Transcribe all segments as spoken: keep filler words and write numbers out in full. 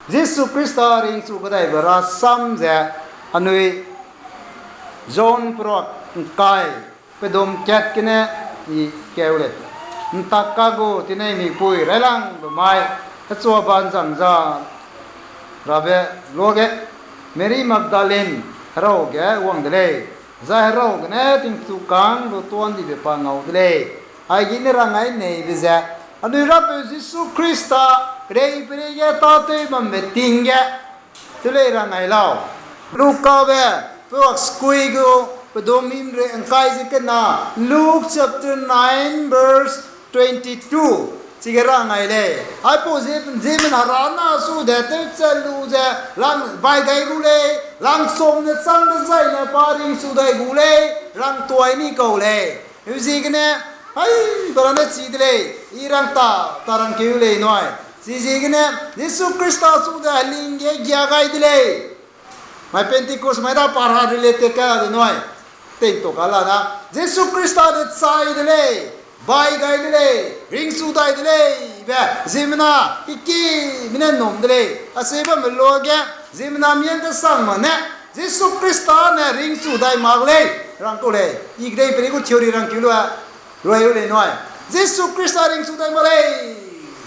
Jisu Khrista ringchu kedaibe rasam ze, anui John peruak ’ngkai, pedum kat gene i keu lei. ’Ntak ka gu tinei mipui railangbe mai, hechua ba ’nzang za rabe luage, Mary Magdalene herau ge wang de lei, zai herau gene tingchukâng lu tuandibe pa ngau de lei. Aigene rang ai neibe ze, anui Rapeu Jisu Khrista kereipereige tâtew bambe ting ge, tew lei rang ai lau. Lukabe, peruak sekui gu, pedum himreu ’ngkai ze kena, Luke chapter nine verse twenty-two, chige rang ai lei. Aipau zie, ziemmena herana su de tewchat lu ze, lang bai gai gu lei, langchum ne chang dezaine pa ringchu dai gu lei, rang tuai ni kau lei. Heuziegene, hai, berane chi de lei, i rang ta, ta rangkeu lei nui. Chiziegene, Jisu Khrista su de heling ge gia gai de lei. Mai Pentecost mai da pa ra relate ka de nui. Tengto ka la da. Jisu Khrista de chai de lei, bai gai de lei, ringchu dai de lei, be, ziemmena, kiki, mine ’nnum de lei. Acheu bamme luage, ziemmena mian kesang ma ne, Jisu Khrista ne ringchu dai mak lei, rang kau lei. I kedeiperei gu theory rangkeu lu, rui lu lei nui. Jisu Khrista ringchu dai mak lei,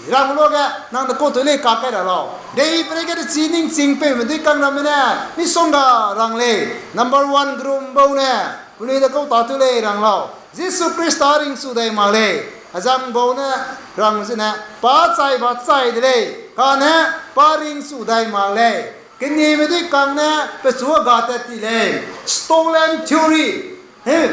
rang luage, nang de kau tew lei kakai ra lau. Deiperei ge de chi ningching peume dui kang ramme ne, misongga rang lei. Number one group bau ne, penui de kau tâtew lei rang lau. Jisu Khrista ringchu dai mak lei. Azang bau ne rang zene, pa chai ba chai de lei. Kane pa ringchu dai mak lei. Kenime dui kang ne pechu hega tat ti lei. Stolen theory. He,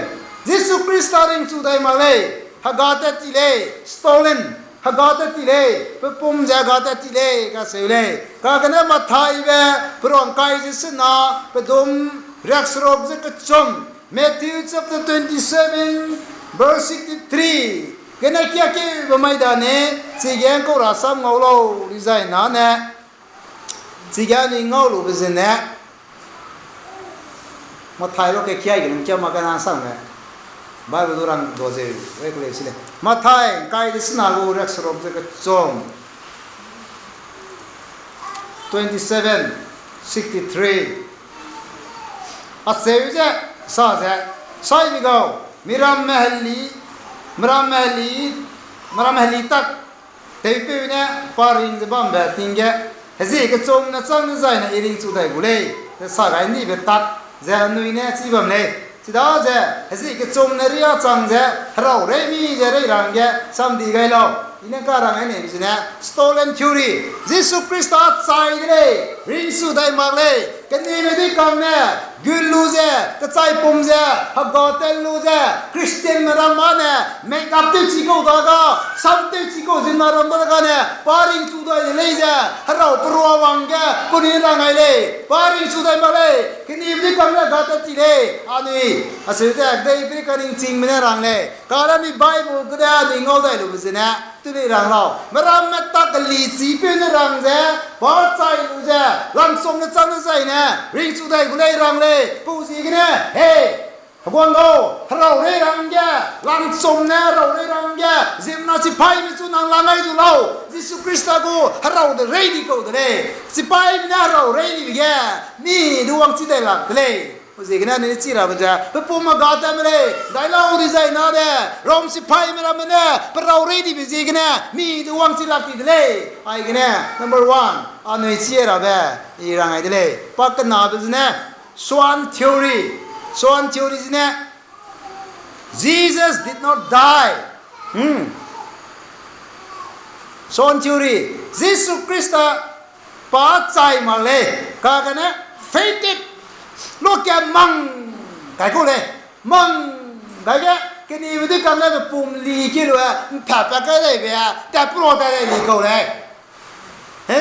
Jisu Khrista ringchu dai mak lei. Hega tat ti lei. Stolen. Hega tat ti lei. Pe pum ze hega tat ti lei. Kacheu lei. Kagene Mathaibe, peruak ’ngkai ze sena, pedum riakseruk ze kechum. Matthew chapter twenty-seven, verse sixty-three. Gene kiakeube mai dane, chige ’ngkau rasam ngau lau, dizai nane. Chige anui ngau lube zene, Mathai luage kiai ge nung kia ma kena sangme. Bible du rang du ze, e ku lei si lei. Mathai, ’ngkai de sena gu riakseruk ze kechum. Twenty-seven, sixty-three. Acheu ze, sa ze, sai mi gau, miramme heli, miramme heli, miramme heli tak, tewpeu ne, pa ring ze bambe ting ge, hezie kechum ne chang dezaine i ringchu dai gu lei, ze sa gai ndibe tak, ze anui ne chi bam lei. Chidaze, hezie kechum ne ria chang ze, herau rei mi ze rei rangge, samdi gai lau. I ne ka rang ai nei zene, stolen theory. Jisu Khrista chai de lei, ringchu dai mak lei, kenime dui kang ne, gun lu ze, kechai pum ze, hega tat lu ze, Christianme ramme ne, make up tewchi kau daga, sam tewchi kau zina ram dagane, pa ringchu dai de lei ze, herau perua wangge, penui rang ai lei, pa ringchu dai mak lei, kenime dui kang ne hega tat ti lei, anui, acheu ze, kedeiperei kaningchingme ne rang lei, kane anui Bible kede anui ngau dai lube zene, tew lei rang lau. Meramme tak keli chipeu ne rang ze, pa chai lu ze, langchum ne chang dezaine, ringchu dai gu lei rang lei, pau ziegene, he, heguang gau, herau rei rangge, langchum ne herau rei rangge, ziemmena chipaîme chu nang lang ai zu lau, Jisu Khrista gu herau de rei di kau de lei, chipaîme ne herau rei dibe ge, mi du wangchi dai lak de lei. Pau ziegene anui chi rabe ze, pe pum hega tatme lei, dai lau dizai na de, Rom chipaîme ramme ne, perau rei dibe ziegene, mi du wangchi lak ti de lei. Aigene, number one, anui chi rabe, i rang ai de lei. Pa kenabe zene, swan theory. Swan theory zene, Jesus did not die. Hmm. Swan theory, Jisu Khrista pa chai mak lei, kagene fainted, luage mang gai kau lei, mang gai ge, kenime dui kang ne pe pum li ki lu e, ’mpatpat kai dai be, tat pura tat dai li kau lei. He,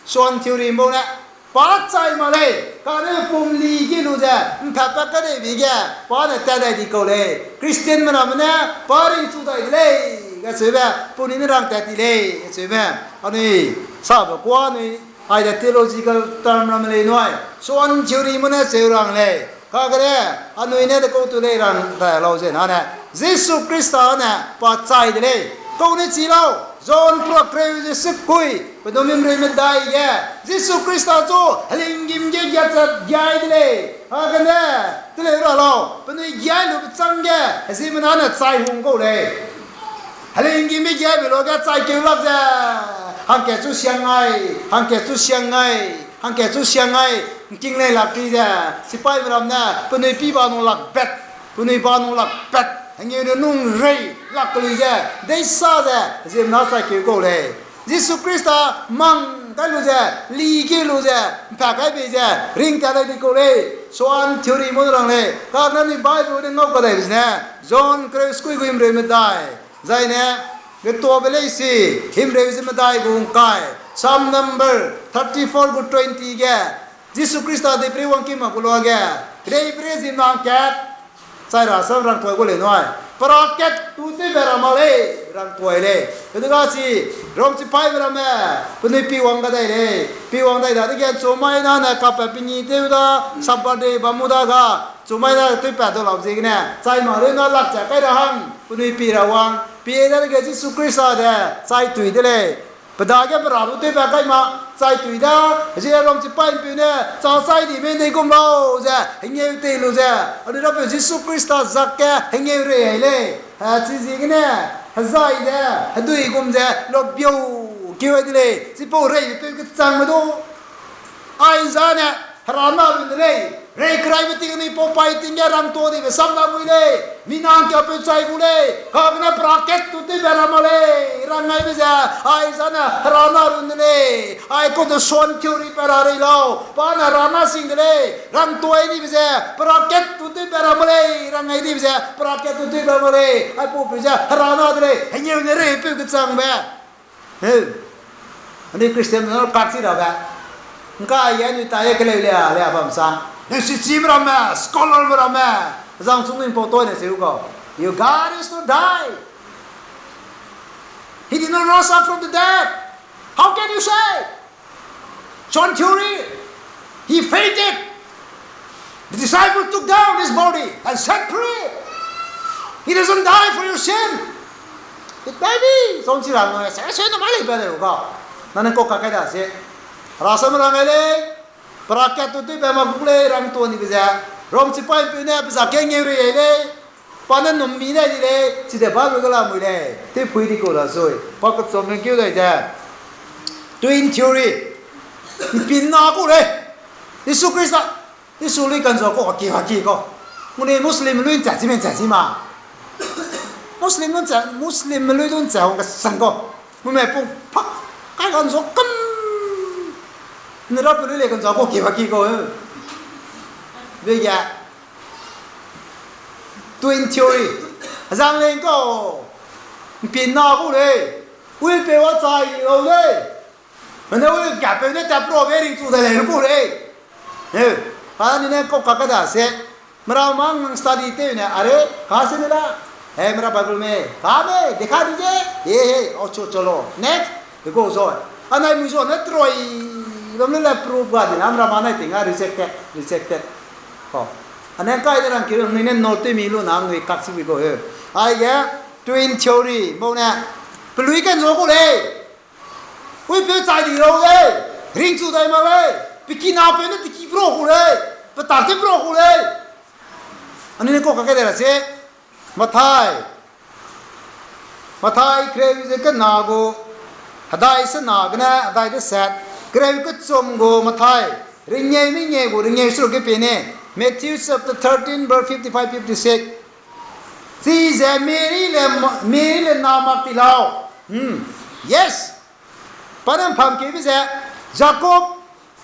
swan theory bau ne, pa chai mak lei, kane pe pum li ki lu ze, ’mpatpat kai dai be ge, pa ne tat dai di kau lei. Christianme ramme ne, pa ringchu dai de lei, kacheube, penui ne rang tat ti lei, kacheube. Anui, sabe kuâ anui, aide theological term ramme lei nui, swan theory me ne cheu rang lei. Kagene, anui ne de kau tu lei rang dai lau ze nane, Jisu Khrista ne, pa chai de lei. Kau ne chi lau. John prak kereu ze sekui, pedum himreu medai ge, Jisu Khrista chu helinggîm ge giachat giai de lei. Agene, teleu ra lau, penui giai lu bechâng ge, heziemmena ne chai hung kau lei. Helinggîm ge giai be lu ge chai keu lak ze, hangkat chu siang ngai, hangkat chu siang ngai, hangkat chu siang ngai, ngking lei lak ti ze, sipaime ram ne penui pi ba nung lak pat, penui ba nung lak pat, hengeu ne nung rei lak kelui ze, deisa ze, heziemmena chai keu kau lei. Jisu Khrista mang kai lu ze, li keu lu ze, mpa kai bei ze, ringtat dai di kau lei. Swan theory mâ rang lei. Kane ni Bible ne ngau kadai be zene, John kereu sekui gu himreu medai. Zaine, getuabe leisi, himreu ze medai gu ngkai, Psalm number thirty-four gu twenty ge, Jisu Khrista deiperei wangkî mak gu luage, kedeiperei ziemmena kat, chai ra sam rangtuai gu lei nui. Perakat tu tewbe ra mak lei, rangtuai lei. Keduga chi, Rom chipaime ramme, penui pi wang kadai lei. Pi wang dai dadege, chumai na ne kapat pengi tew da, Sabbath day bam mu da ga, chumai na tewpat dau lau ziegene, chai mak lei na lak cha kai ra hang, penui pi ra wang, pi dadege Jisu Khrista de, chai tui de lei. Pe dage pe ra du tewbe kai ma, chai tui da, zie Rom chipaî ’mpeune, cha chai di mei nei gum lau ze, hengeu tei lu ze, anui Rapeu Jisu Khrista zak ge hengeu rei ai lei, he, chiziegene, hezai ze, hedui gum ze, lobiau keu ai de lei, chipau reipeu kechangme du, Aiza ne, Hera na run de lei, rei keraibe ting anui pau pai ting ge rangtuâ dibe sam lamui lei, mina ’ngkiapeu chai gu lei, kagene perakat tu tewbe ra mak lei, rang aibe ze, Aiza ne, Hera na run de lei, ai kau de suan theory pa ra rei lau, pa ne Hera na sing de lei, rangtuâ dibe ze, perakat tu tewbe ra mak lei, rang ai dibe ze, perakat tu tewbe mak lei, aipaupeu ze, Hera na de lei, hengeu ne reipeu kechangbe. Heu. Anui Christian ne kak chi rabe. ’Ngkai ge anui ta ye keleu lei a, lei a bam sa. Nang sichime ramme, scholarme ramme. Zang chung nui ’mpau toi ne seu kau. Your God is not die. He did not rise up from the dead. How can you say? John theory, he fainted. The disciple took down his body and set free. He doesn't die for your sin. It may be. John chi ra nui, se, se na mai lei pa de ga. Nane kau kakai da se. Rasam ra ngai lei. Perakat tu tewbe mak gu lei rangtuâ nibe ze. Rom chipaî ’mpeune pe zak ge ngeu rei ai lei. Pa ne num mi dai di lei, chide Bible ge lamui lei. Tewpui di kau da zui. Pa kechum ne keu dai ze. Twin theory. ’Mpinna gu lei. Jisu Khrista. Jisu lui kanzua kau, aki, aki kau. Ngu ne Muslim lui ’ncha chi me ’ncha chi ma. Muslim lui ’ncha, Muslimme lui du ’ncha hang kesang kau. Ngu me pung pak kai kanzua kam. Ne Rapeu lui lei kanzua kau, aki, aki kau, eh. Be ge. Twin theory. Zang lei kau. ’Mpinna gu lei. Uipeu a chai di lau lei. Mene ui kapeu ne tap rabe ringchu dai lei gu lei. Heu, pa ni ne kau kaka da se. Mera mang nang study tew ne, are, ka se ne la. He, mera Bible me, ka me, dekha di je. He, he, o chu chu lo. Next, de go zo. Anai mui zo ne troi. Bam le le proof ga di na, mera ma nai ting a rejected, rejected. Ko. Ane kai de rang ki rang ni ne no tew mi lu na, nui kak si wi go he. Aige, twin theory, bau ne. Pelui kan zo gu lei. Uipeu chai di lau lei, ringchu dai mak lei, pe kinapeu ne teki bro gu lei, pe tak te bro gu lei. Anui ne kau kake de ra se, Mathai. Mathai kereu ze kena gu, hedai sena gene hedai deset, kereu kechum gu Mathai, ringeu mengeu gu ringeu seruk ge pie ne, Matthew chapter thirteen, verse fifty-five, fifty-six. Chize Mary le, Mary le na mak ti lau. Hmm. Yes. Pa ne ’mpam keube ze, Jacob,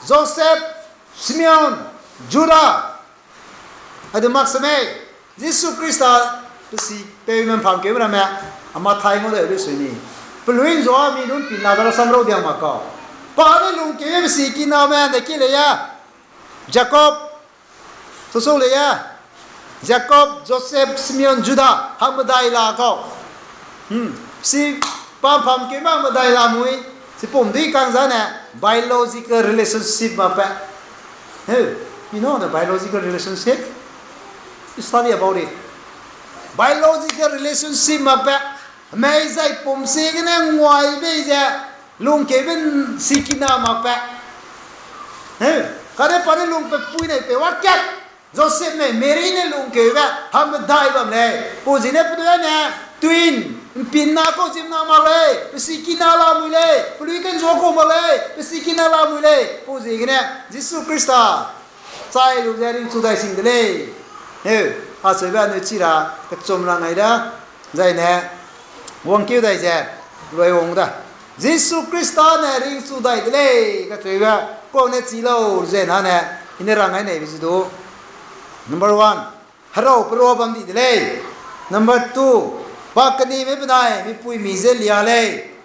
Joseph, Simeon, Judah. Adu mak semei, Jisu Khrista pe sipeu me ’mpam keube ramme, a Mathai ngau de lu sui ni. Pelui ’nzua mi nun pi na da rasam rau diang mak kau. Pa ne lungkeube pe sikiname de ki lei ya. Jacob, Susou lei ya, Jacob, Joseph, Simeon, Judah, hang medai la kau. Hmm, si pa ’mpam keu mak medai la mui, si pum dui kang zane, biological relationship makbe. Hey, you know the biological relationship? You study about it. Biological relationship makbe. Hemei zai pum ziegene nguai bei ze, lungkeube sikina makbe. He, kane pa ne lungpepui nei pe wa kat. Josepme Mary ne lungkeube hamedai bam lei. Pau ziegene penui ne twin, ’mpinna kau ziemmena mak lei, pe sikina lamui lei, pelui kenzuakau mak lei, pe sikina lamui lei. Pau ziegene Jisu Khrista chai lu ze ringchu dai sing de lei. Heu, acheube anui chi ra kechum rang ai da, zai ne wangkeu dai ze, lui wang da. Jisu Khrista ne ringchu dai de lei, kacheube, kau ne chi lau ze nane, i ne rang ai neibe ze du. Number one, herau perua bam di de lei. Number two, pa kenime benai mipuimi ze lia lei.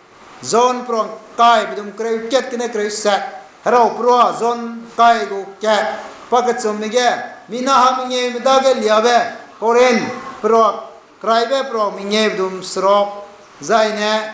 John peruangkai pedum kereu kat gene kereu set. Herau perua John kai gu kat. Pa kechumme ge, mina hang mengeume dage liabe. Korinth peruak keraibe peruak mengeu pedum seruk. Zai ne,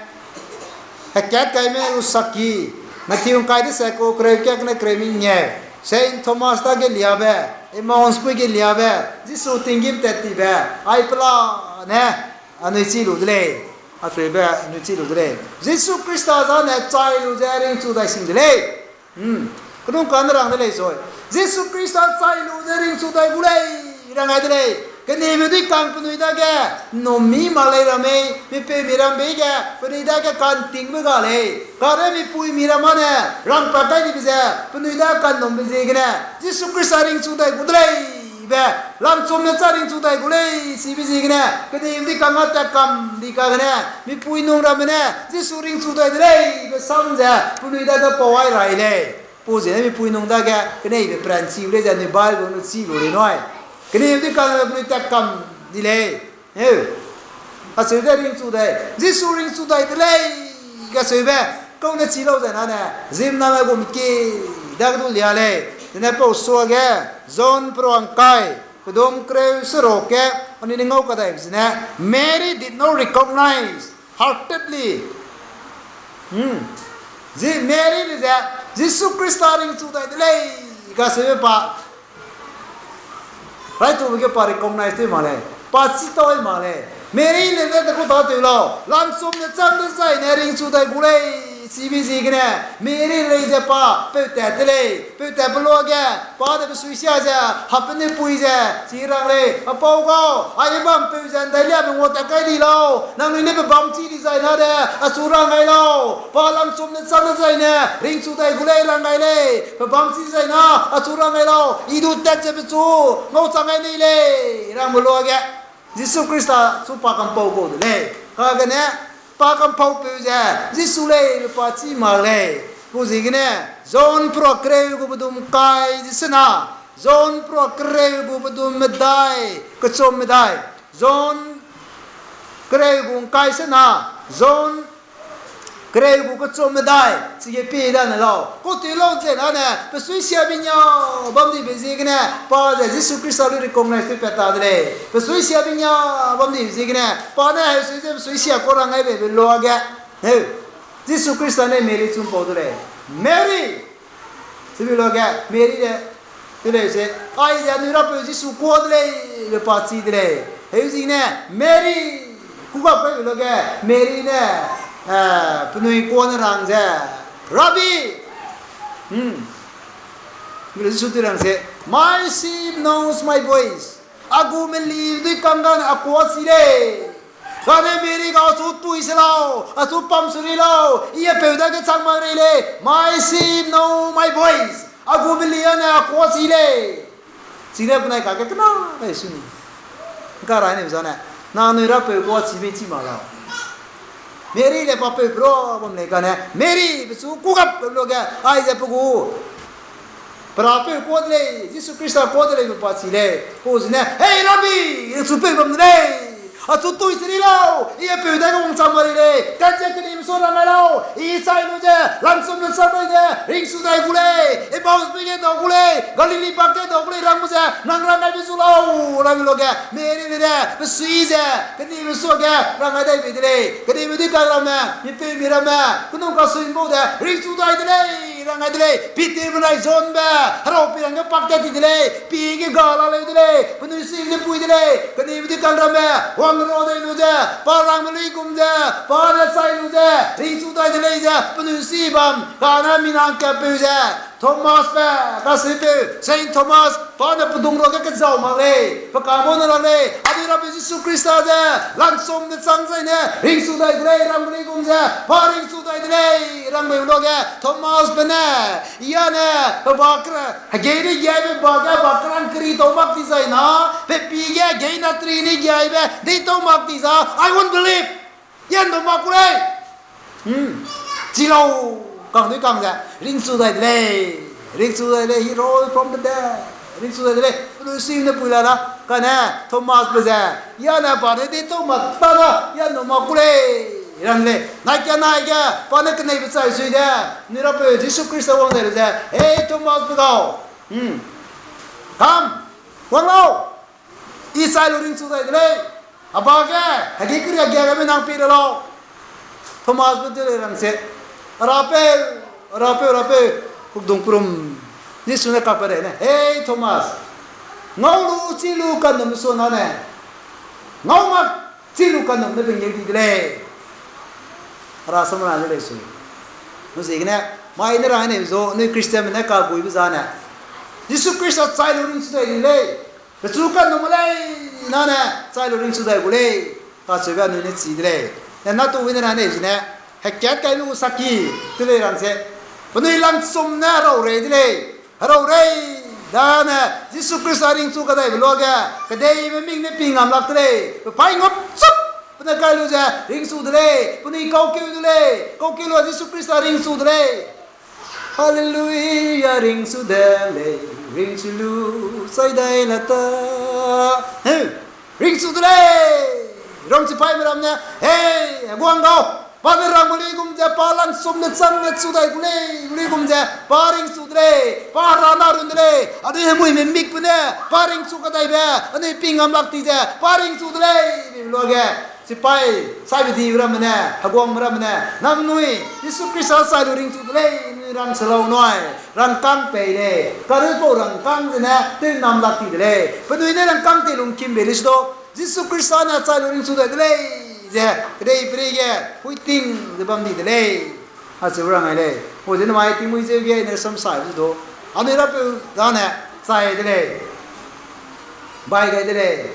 hekat kaime gu saki, Matthew ’ngkai de se ku kereu kat gene kereu mengeu. Saint Thomas dage liabe, Emmaus pui ge liabe, Jisu tinggîm tat tibe, ai pela ne, anui chi lu de lei. Acheube anui chi lu de lei. Jisu Khrista zane chai lu ze ringchu dai sing de lei. Hmm. Kenung kane rang de lei zoi. Jisu Khrista chai lu ze ringchu dai gu lei, rang ai de lei. Kenime dui kang penui dage, ’nnum mi mak lei ra mei, mipeumi ram bei ge, penui dage ka'ntingbe ga lei. Kane mipuimi ram â ne, rangpat kai dibe ze, penui dage ka'nnumbe ziegene, Jisu Khrista ringchu dai gu de lei be, lamchum ne cha ringchu dai gu lei, chibe ziegene, kenime dui kang â tat kam di kagene, mipui nung ramme ne, Jisu ringchu dai de lei be sam ze, penui dage pau ai rai lei. Pau ziegene mipui nung dage, keneibe pranchi lei ze anui Bible nu chi lu lei nui. Kenime dui kang penui tat kam di lei. Heu. Acheu de ringchu dai. Jisu ringchu dai de lei. Kacheube, kau ne chi lau zai nane, ziemmename gum ki, dage du lia lei. Zene pau suage, John peruangkai, pedum kereu seruk ge, anui ne ngau kadaibe zene, Mary did not recognize heartedly. Hmm. Zi Mary le ze, Jisu Khrista ringchu dai de lei, kacheube pa. Raitube ge pa recognize tew mak lei. Pa chi tau mak lei. Mary le ne de ku ta tew lau. Lamchum ne cham dezai ne ringchu dai gu lei. Chibe ziegene. Mary lei ze pa. Peu tat de lei. Peu tatbe luage. Pa de besuisia ze. Hape ne pui ze. Chi rang lei. Apau gau. Ai bam peu ze ’ndailiabe ngua tat kai di lau. Nangnui ne pe bam chi dizai na de. Achu rang ai lau. Pa lamchum ne cham dezai ne. Ringchu dai gu lei rang ai lei. Pe bam chi dezai na. Achu rang ai lau. I du tat ze pechu. Ngau chang ai nei lei. Rangbe luage. Jisu Khrista chu pa kampau kau de lei. Kagene, pa kampau peu ze, Jisu lei be pa chî mak lei. Pau ziegene, John peruak kereu gu pedum kai ze sena, John peruak kereu gu pedum medai, kechum medai. John kereu gu ngkai sena, John kereu gu kechum medai, chige pie dane lau. Kau tew lau ze nane, pesuisia benia bam dibe ziegene, pa ze Jisu Khrista lu recognize tew pat ta de lei. Pesuisia benia bam dibe ziegene, pa ne heusui ze pesuisia kau rang ai beibe luage. Heu, Jisu Khrista ne Mary chu ’mpau de lei. Mary! Chibe luage, Mary le, te lei ze, aize anui Rapeu Jisu kua de lei, be pa chi de lei. Heu ziegene, Mary, kûgap kai be luage, Mary ne, eh, penui kua ne rang ze, Rabbi! Hmm. Jisu tew rang ze, My sheep knows my voice. A gu meli dui kang gane a kua chi lei. Kane Mary ga achu tui se lau, achu pam su ri lau, i a peu dage chang mak rei lei, my sheep know my voice. A gu meli â ne a kua chi lei. Chine penai kage kena kai su ni. Ka rai ne zane, nangnui Rapeu kua chi mei chi mak lau. Mary le pa peu pro bam lei kane, Mary, pechu kûgap pe luage, aize pe gu Perapeu kua de lei, Jisu Khrista kua de lei, be pa chi lei. Pau ziegene, Hei Rabbi, achu peu bam de lei. Achu tui se ri lau, i a peu dage wangchang mak rei lei. Tat ze kenime sua rang ai lau, i chai lu ze, lamchum ne cham mak ne, ringchu dai gu lei. Emmaus pui ge dau gu lei, Galili bak ge dau gu lei, rang gu ze, nang rang aibe zu lau, rang luage, Mary le ne, pesui ze, kenime suage, rang ai dai bei de lei. Kenime dui kai ramme, mipeumi ramme, kenung kasui ’mbau de, ringchu dai de lei. rang ai de lei, Peter benai Johnbe, herau pi rangge pak tat ti de lei, pi ge ga la leu de lei, penui sing de pui de lei, keneibe di kanramme, wang ra dei lu ze, pa rangme luigum ze, pa ne chai lu ze, ringchu dai de lei ze, penui si bam, kane mina ngkatpeu ze, Thomasbe, kaseupeu, Saint Thomas, pa ne pedung ruage kezau mak lei, pe kangwang ne rang lei, anui Rapeu Jisu Khrista ze, langchum ne chang zaine, ringchu dai de lei, rangme luigum ze, pa ringchu dai de lei, rangbe luage, Thomasbe ne, ya ne, pe ba kera, hegei ne giaibe ba ge ba kerang keri tau mak di zai na, pe pi ge hegei na teri ne giaibe, dei tau mak di za, I won't believe. Yan du mak ku lei. Hmm. Chi lau, kang dui kang ze, ringchu dai de lei. Ringchu dai de lei, he rose from the dead. Ringchu dai de lei, penui sing ne pui la da. Kane, Thomasbe ze, ya ne pa ne dei tau mak ta da, yan du mak ku lei. Rang lei, nai kia nai ge, pa ne keneibe chai sui de, nui Rapeu Jisu Khrista wang dai lu ze, Hei Thomasbe gau. Hmm. Come, wang lau. I chai lu ringchu dai de lei. A ba ge, hegei keri a gia gabe nang pie le lau. Thomasbe de lei rang se, Rapeu, Rapeu, Rapeu, kukdung perum. Jisu ne kakbe rei ne, Hei Thomas, ngau lu, chî lu, kanum su nane, ngau mak, chî lu, kanum ne pengeu di de lei. Hera samra de lei sui. Mu ziegene, mai ne rang ne zu, anui Christianme ne kaguibe zane, Jisu Khrista chai lu ringchu dai di lei. Pechu kanum lei, nane, chai lu ringchu dai gu lei. Kacheube anui ne chi de lei. Ne natu wine rang ne zine, hekat kai lu saki, te lei rang se. Penui langchum ne herau rei de lei. Herau rei, dane, Jisu Khrista ringchu kadaibe luage, kedeime mik ne pi ngam lak de lei. Pe paî ngupchup, pe ne kai lu ze, ringchu de lei. Penui kaukeu de lei. Kaukeu lu Jisu Khrista ringchu de lei. Hallelujah, ringchu de lei, ringchu lu, chai dai la ta. Heu, ringchu de lei. Ram chipaîme ram ne, Hei, heguang gau, pa ne rang gu luigum ze, pa langchum ne chang ne chu dai gu lei, gu luigum ze, pa ringchu de lei, pa Hera na run de lei, anui hemuime mikbe ne, pa ringchu kadaibe, anui pi ngam lak ti ze, pa ringchu de lei, be luage. Chipaî, saibe dibe ramme ne, heguangme ramme ne, nangnui, Jisu Khrista chai lu ringchu de lei, nui rang se lau nui, rangkâng pei lei, kareu pau rangkâng zene, tew nam lak ti de lei, penui ne rangkâng tei lungkimbe lei sudu, Jisu Khrista ne chai lu ringchu dai de lei, ze, kedei perei ge, puiting ze bam di de lei. Acheu rang ai lei. Pau zene mai tingmui zeu ge ne samsaibe du. Anui Rapeu dane chai de lei. Bai gai de lei.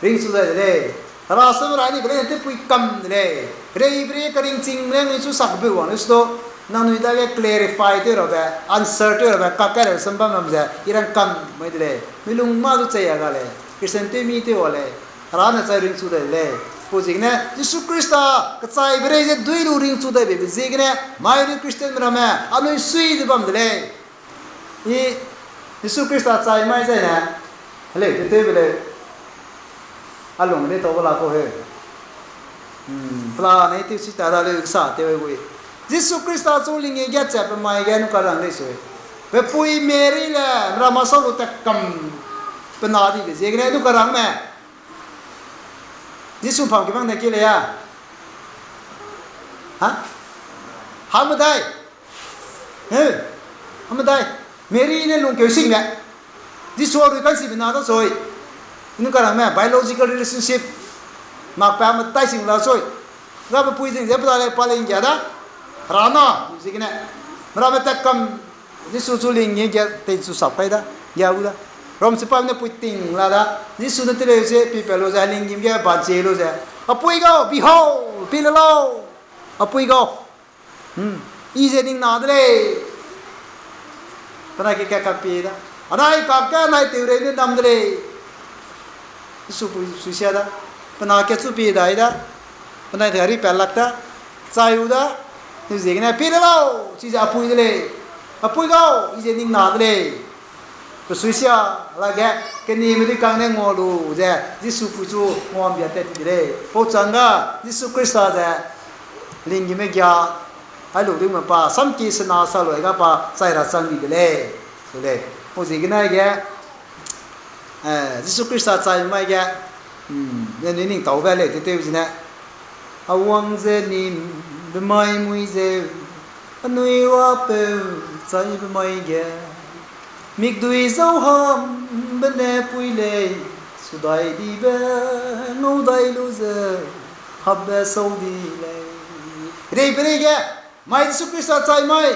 Ringchu dai de lei. Hera sebe ra ni kele tepui kam de lei. Rei bri karingching le nui chu sak beu wang le sudu. Nangnui dage clarify tew rabe, answer tew rabe, kakai rabe sambam ram ze, i rangkâng mai de lei. Milung mâ du chei a ga lei. Christian tew mi tew wa lei. Hera ne chai ringchu dai de lei. Pau ziegene, Jisu Khrista kechaibe rei ze dui lu ringchu dai beibe ziegene, mai lu Christianme ramme, anui sui ze bam de lei. I, Jisu Khrista chai mai zaine, heleu, te tewbe lei. A lung ne tau la kau he. Hmm, pela ne tew si ta da leu sa tew gui. Jisu Khrista chu linge ge che pe mai ge nu karang lei sui. Pe pui Mary le, rama sau lu tat kam pe na dibe ziegene nu karangme. Jisu pham kibang ne ki lei a. Ha? Hamedai. He? Hamedai. Mary ne lungkeu singbe. Jisu a rui kanchibe na da sui. Nu karangme, biological relationship. Mak pa metai sing la sui. Rabe pui zing ze pe da lei pa lei nggia da. Hera na, ziegene. Meramme tat kam Jisu chu linggîm ge teichu sap kai da, nggia gu da. Rom sipaîme ne puiting la da, Jisu ne teleu ze, pipat lu ze, linggîm ge bache lu ze, Apui gau, behold, pie le lau. Apui gau. Hmm, i ze ning na de lei. Penai ke kakak pie da. Anai kakge anai tew rei ne nam de lei. Jisu pui suisia da. Pena kechu pie dai da. Penai te ripat lak da. Chai u da. Ziegene pie le lau. Chize apui de lei. Apui gau, i ze ning na de lei. Pe suisia lage, kenime dui kang ne ngua lu ze, Jisu pui chu nguambia tat ti de lei. Pau chang ga, Jisu Khrista ze, linggîme gia, ai lu dingme pa, samki sena sa lu ga pa, chai ra chang di de lei. Su lei. Pau ziegene ge, eh, Jisu Khrista chai mai ge, hmm, ne nui ning taube lei, tetew zene. A wang ze ni, be mai mui ze, Anui rapeu chaibe mai ge, mikdui zau hambe ne pui lei, sudai dibe ngau dai lu ze, hapbe sau di lei. Kedeiperei ge, mai Jisu Khrista chai mai,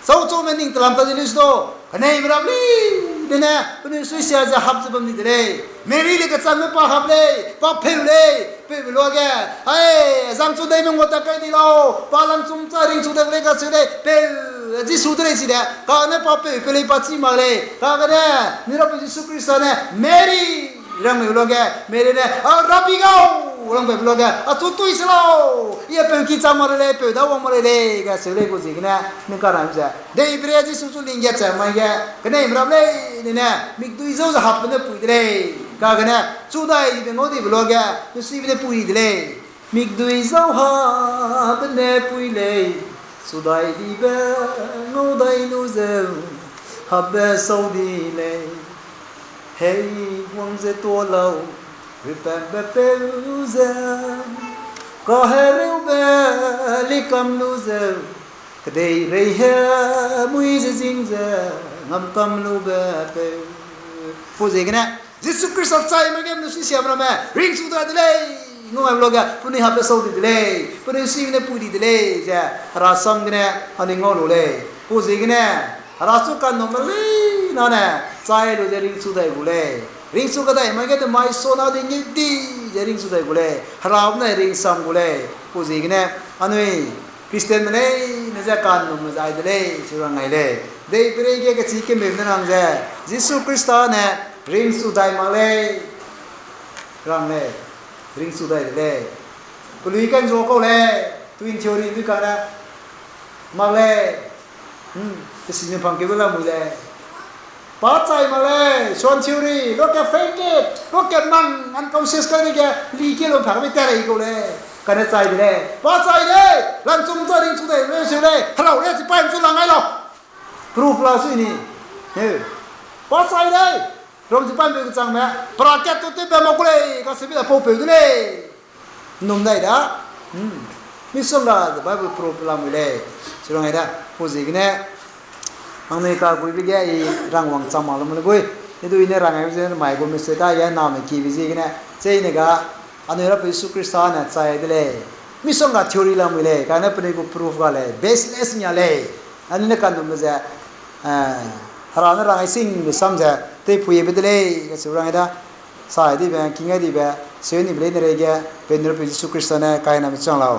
chauchaume ning telam ta di lu su do, keneime rap lei, dene penui suisia ze hap ze bam di de lei. Mary le kechangme pa hap lei, pa pheu lei, peube luage, ai, zangchu deime ngua ta kai di lau, pa langchum cha ringchu dai lei kacheu lei, peu, Jisu de lei chide, kane pa peu peu lei pa chî mak lei, kagene, ni rapeu Jisu Khrista ne, Mary, rangmeu luage, Mary ne, a, Rabi gau, rangbe luage, achu tui se lau, i a peu ki chang mak lei, peu da wang mak lei, kacheu lei gu ziegene, ning ka ram ze. Deiperei Jisu chu ling ge chai mai ge, keneime rap lei, nine, mikdui zau ze hapbe ne pui de lei, kagene, chu dai dibe ngau dibe luage, nusibe ne pui de lei. Mikdui zau hapbe ne pui lei, sudai dibe ngau dai lu ze, hapbe sau di lei. Hei wang ze tuâ lau, ripatbe peu ze, kahereube likam lu ze, kedeirei he mui ze zing ze, ngamkam lube peu. Pau ziegene, Jisu Khrista chai mai ge penui suisiame ramme ringchu dai de lei, ngau mai luage penui hapbe sau di de lei, penui sibe ne pui di de lei ze, Hera sam gene, anui ngau lu lei. Pau ziegene, Hera chu kannumme leine ne, chai lu ze ringchu dai gu lei. Ringchu kadai mai ge de mai sona di ngi di ze ringchu dai gu lei. Hera ne ringsam gu lei. Pau ziegene, anui Christianme leine ze kannumme zai de lei, chi rang ngai lei. Deiperei ge kechî kemeume ne rang ze, Jisu Khrista ne ringchu dai mak lei, rang lei, ringchu dai de lei. Pelui kan zua kau lei, twin theory dui kane, mak lei, hmm, pe sime pangkeube lamui lei. Pa chai mak lei, swan theory, luage fainted, luage mang, unconscious kai dege, li ke lung phakbe tat rei kau lei. Kane chai de lei, pa chai lei, langchum cha ringchu dai lei, seu lei, herau lei, chipaî chu lang ngai lau. Proof la sui ni. Heu. Pa chai lei. Rom chipaî peu kechangme, perakat tu tewbe mak gu lei, kaseube da pau peu de lei. Num dai da. Hmm. Misongga ze Bible proof lamui lei. Chi rang ngai da. Pau ziegene, nangnui kaguibe ge i rangwang chang mak lu me le gui. Idu i ne rang ngai ze mai gu message ta ge name kibe ziegene, cheine ga, anui rapeu Jisu Khrista ne chai de lei. Misongga theory lamui lei, kane penui gu proof ga lei, baseless nia lei. Anui ne kannumme ze, eh, Hera ne rang ai singbe sam ze, teipuibe de lei, kacheu rang ngai da. Sai dibe, king ai dibe, seu nibe leine reige, penui rapeu Jisu Khrista ne kainame chang lau.